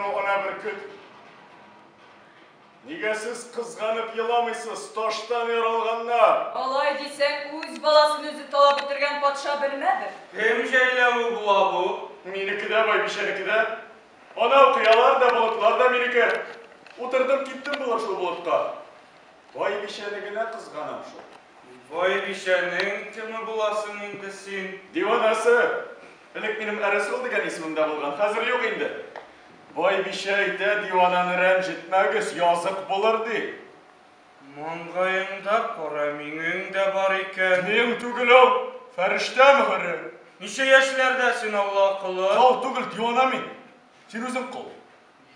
ул ана бөркет? Нигә сез кызганып еламыйсыз, таштан яралганнар? Алай дисәң, үз баласын үзе талап бетергән патша белмәдер. Кем җәйләве була бу? Минеке дә, байбичәнеке дә. Анау кыялар да, болытлар да минеке. Утырдым киттем булыр шул болытка. Байбичәне генә кызганам шул. Байбичәнең кеме буласың инде син? Диванасы! Элек минем Әрәсул дигән исемем дә булган, хәзер юк инде. Байбичә әйтә, дивананы рәнҗетмәгез, язык булыр, ди. Маңгаеңда кара миңең дә бар икән. Миң түгел ул, фәрештә мөһере. Ничә яшьләрдә син, Алла колы? Кол түгел, дивана мин. Син үзең кол.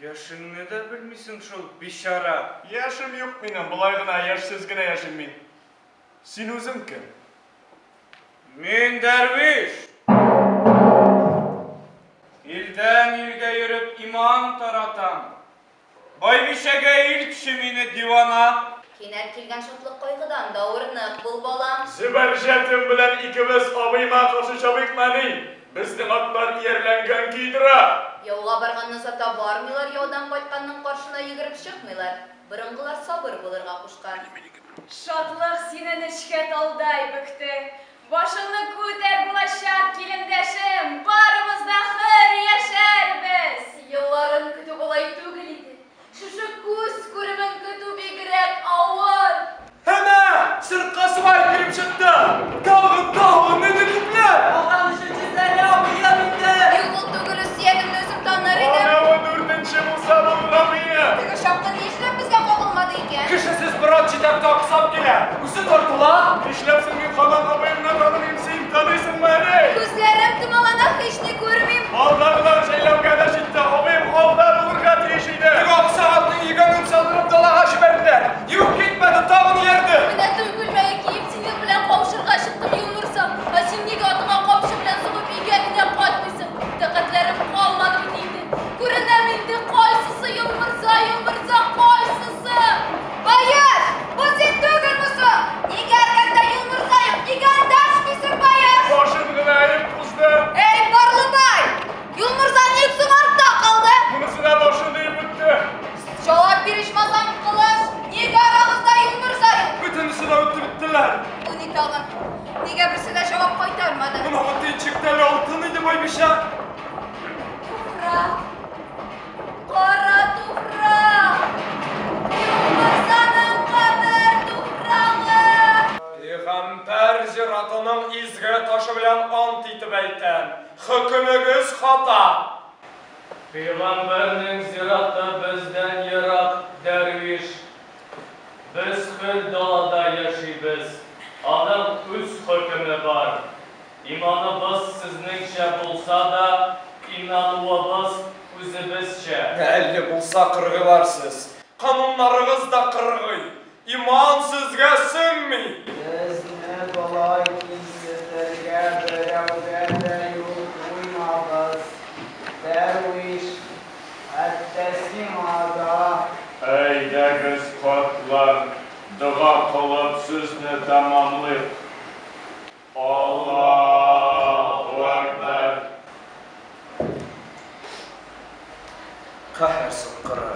Яшеңне дә белмисең шул, бичара. Яшем юк минем, болай гына, яшьсез генә яшим мин. Син үзең кем? Мин дәрвиш. Илдән илгә йөреп иман таратам. Байбичәгә илтче мине, дивана. Кинәт килгән шатлык кайгыдан да авыр, нык бул, балам. Зөбәрҗәтем белән икебез абыема каршы чабыйкмыни? Безнең атлар иярләнгән көй тора. Яуга барганны озата бармыйлар, яудан кайтканның каршына йөгереп чыкмыйлар. Борынгылар сабыр булырга кушкан. Шатлык сине нечкә талдай бөкте. Башыңны күтәр, булачак килендәшем, барыбыз да хөр яшәрбез! Елларын көтү болай түгел иде. Шушы күз күремен көтү бигрәк авыр. Әнә, сыртка сыбай килеп чыкты. Тагын, тагын нинди күпләр! Алган өченче сәлам, уям инде! Юк, ул түгел, үз сөягемне үзем таныр идем. Анавы дүртенче булса булыр, абые. Теге чапкын нишләп безгә кагылмады икән? Кешесез бер ат җитәкте аксап килә. Үзе тартыла. Нишләп соң мин һаман абыемны танымыйм, син таныйсыңмы әле? Күзләрем томалана, һични күрмим. Алдагылар җәйләүгә дә җитте, абыем алда булырга тиеш иде. Теге аксак атның йөгәнен салдырып далага җибәрделәр. Юк, китмәде, тагын иярде. Менә туй күлмәге киеп, синең белән кавышырга чыктым, Юлмурза. Ә син нигә атыңа камчы белән сугып өйгә генә кайтмыйсың? Тәкатьләрем калмады бит инде. Күренәм инде, кайсысы Юлмурза, Юлмурза, кайсысы? Баеш! Бу син түгелме соң? Нигә эргәңдә Юлмурза юк? Нигә эндәшмисең, Баеш? Башын гына иеп узды. Эй, Барлыбай! Юлмурза ник соң артта калды? Монысына башын иеп үтте. Җавап бир, ичмасам, кылыч! Нигә арагызда Юлмурза юк? Бөтенесе дә үтеп беттеләр. Бу ни тагын? Нигә берсе дә җавап кайтармады? Монавы төенчектә әле алтын иде, байбичә. Туфрак! Кара туфрак! Юлмурзаның кабер туфрагы! Пәйгамбәр зиратының изге ташы белән ант итеп әйтәм, хөкемегез хата. Пәйгамбәрнең зираты бездән ерак, дәрвиш. Без хөр далада яшибез, аның үз хөкеме бар. Иманыбыз сезнеңчә булса да, инануыбыз үзебезчә. Әле булса кыргыйлар сез. Кануннарыгыз да кыргый. Иман сезгә сеңми. Безне болай кимсетергә берәүгә дә юл куймабыз, дәрвиш. Хәтта сиңа да. Әйдәгез, картлар, дога кылып сүзне тәмамлыйк. Аллаһу әкбәр. Каһәр суккыры.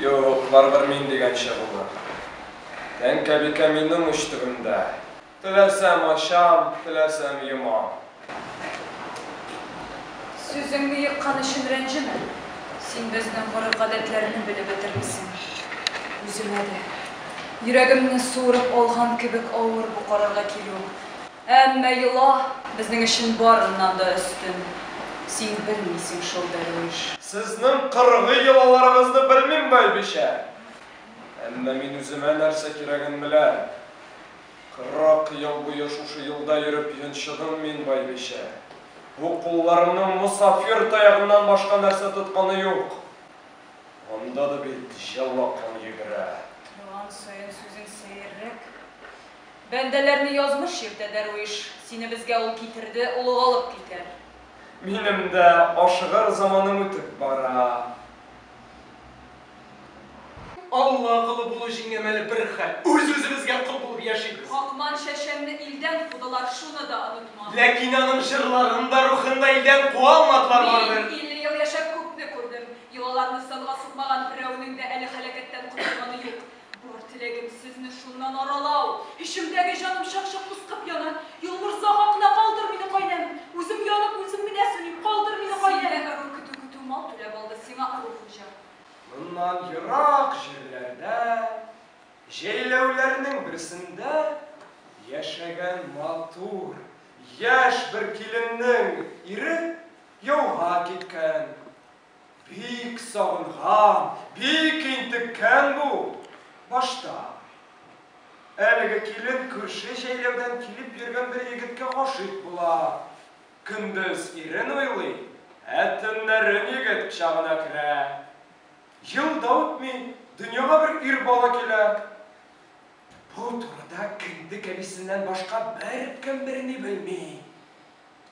Юк, барыбер мин дигәнчә булыр. Тәңкәбикә минем уч төбемдә. Теләсәм ачам, теләсәм йомам. Сүзеңне еккан өчен рәнҗемә. Син безнең гореф-гадәтләрне белеп бетермисең. Үземә дә, йөрәгемне суырып алган кебек авыр бу карарга килү. Әмма йола безнең өчен барыннан да өстен. Син белмисең шул, дәрвиш. Сезнең кыргый йолаларыгызны белмим, байбичә. Әмма мин үземә нәрсә кирәген беләм. 40 ел буе шушы юлда йөреп йончыдым мин, байбичә. Бу кулларымның мосафир таягыннан башка нәрсә тотканы юк. Анда да бит җылы кан йөгерә. Торган саен сүзең сәеррәк. Бәндәләрне язмыш йөртә, дәрвиш. Сине безгә ул китерде, ул ук алып китәр. Минем дә ашыгыр заманым үтеп бара. Алла колы булу җиңәм әле бер хәл. Үз-үзебезгә кол булып яшибез. Акман чәчәнне илдән кудылар, шуны да онытма. Ләкин аның җырларын да, рухын да илдән куа алмадылар Мин барыбер. 50 ел яшәп күпне күрдем. Йолаларны санга сукмаган берәүнең дә әле һәлакәттән котылганы юк. Бар теләгем сезне шуннан аралау. Эчемдәге җаным чак-чак пыскып яна. Юлморза хакына калдыр мине, кайнәм. Үзем янып, үзем генә сүним. Калдыр мине, кайнәм. Синнән ыру көтү-көтү мал түләп алды, сиңа ыру хуҗа. Моннан ерак җирләрдә, җәйләүләрнең берсендә яшәгән матур, яшь бер киленнең ире яуга киткән. Бик сагынган, бик интеккән бу. Башта. Әлеге килен күрше җәйләүдән килеп йөргән бер егеткә гашыйк була. Көндез ирен уйлый, ә төннәрен егет кочагына керә. Ел да үтми, дөньяга бер ир бала килә. Бу турыда кендек әбисеннән башка беркем берни белми.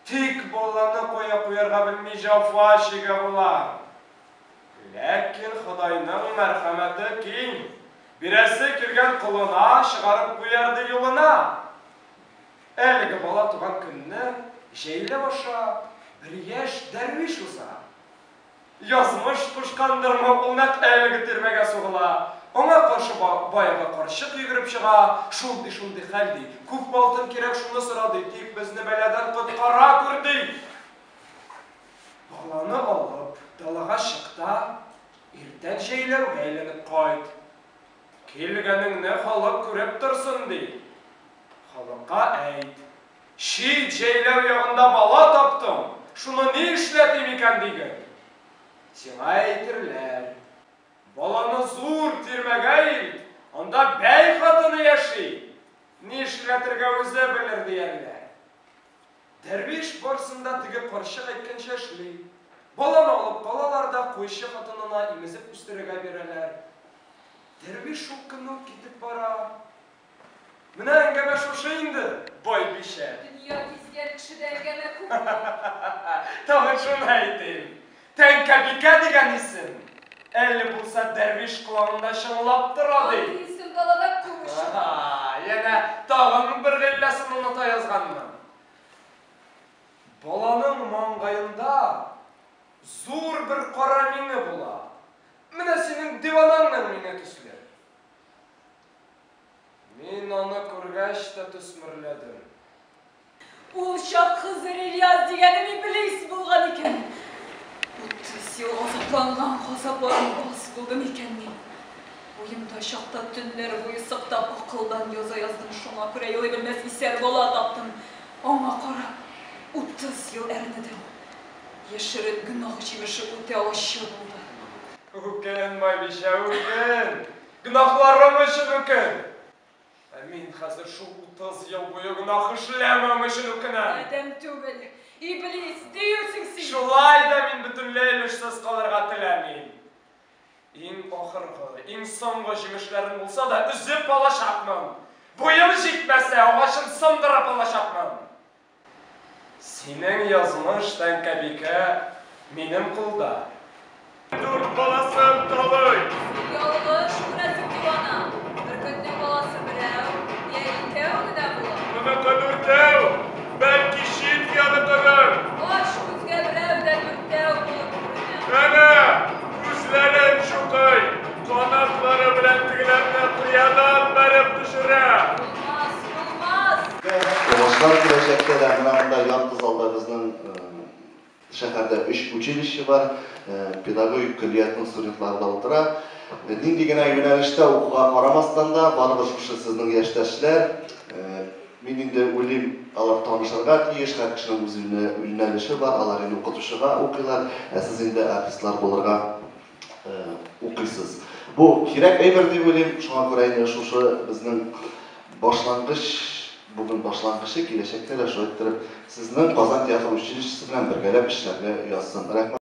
Тик баланы кая куярга белми җәфа чигә болар. Ләкин Ходайның мәрхәмәте киң, бирәсе килгән колына чыгарып куяр ди юлына. Әлеге бала туган көнне җәйләү аша бер яшь дәрвиш уза. Язмыш кушкандырмы, ул нәкъ әлеге тирмәгә сугыла. Аңа каршы баягы карчык йөгереп чыга, шундый-шундый хәл ди, күпме алтын кирәк, шуны сора ди, тик безне бәладән коткара күр ди. Баланы алып, далага чык та, иртән җәйләүгә әйләнеп кайт. Килгәнеңне халык күреп торсын ди. Халыкка әйт, чит җәйләү ягында бала таптым, шуны ни эшләтим икән диген. Сиңа әйтерләр, баланы зур тирмәгә илт, анда бәй хатыны яши, ни эшләтергә үзе белер диярләр. Дәрвиш барсын да теге карчык әйткәнчә эшли. Баланы алып калалар да куйчы хатынына имезеп үстерергә бирәләр. Дәрвиш шул көнне үк китеп бара. Менә әңгәмә шушы инде, байбичә. Дөнья гизгән кешедә әңгәмә күп була. Тагын шуны әйтим. Тәңкәбикә дигән исем әле булса дәрвиш колагында чыңлап тора, ди. Андый исем далада күп очрый. Янә тагын бер гыйлләсен оныта язганмын. Баланың маңгаенда зур бер кара миңе була. Менә синең диванаңның миңе төсле. Мин аны күргәч тә төсмерләдем. Ул чак Хызыр Ильяс дигәнем иблис булган икән. 30 ел газапланган газапларым аз булды микән мин? Буемда чакта төннәр буе сыктап акылдан яза яздым, шуңа күрә елый белмәс исәр бала таптым. Аңа карап 30 ел әрнедем. Яшерен гөнаһ җимеше үтә ачы булды. Үкен, байбичә, үкен! Гөнаһларың өчен үкен! Ә мин хәзер шул 30 ел буе гөнаһ эшләмәвем өчен үкенәм. Адәм түгел, иблис, диюсең син. Шулай да мин бөтенләй өлешсез калырга теләмим. Иң ахыргы, иң соңгы җимешләрен булса да өзеп алачакмын. Буем җитмәсә, агачын сындырып алачакмын. Синең язмыш, Тәңкәбикә, минем кулда. Дүрт баласын талый. Ялгыш күрәсең, дивана. Бөркетнең баласы берәү, я икәү генә була. Моныкы дүртәү, бәлки чит яныкыдыр. Ач күзгә берәү дә дүртәү булып күренә. Әнә, күзләрен чукый, канатлары белән тегеләрне кыядан бәреп төшерә. Булмас, булмас. Уңышлар киләчәктә дә. Менә монда ярты залда безнең шәһәрдә өч училище бар, педагогик көллиятнең студентлары да утыра. Нинди генә юнәлештә укуга карамастан да, барыбер шушы сезнең яшьтәшләр. Мин инде уйлыйм, алар танышырга тиеш, һәр кешенең үз юнәлеше бар, алар инде укытучыга укыйлар, ә сез инде артистлар булырга укыйсыз. Бу кирәк әйбер дип уйлыйм, шуңа күрә инде шушы безнең башлангыч, бүген башлангычы, киләчәктә дә шулай иттереп сезнең Казан театр училищесы белән бергәләп эшләргә язсын. Рәхмәт.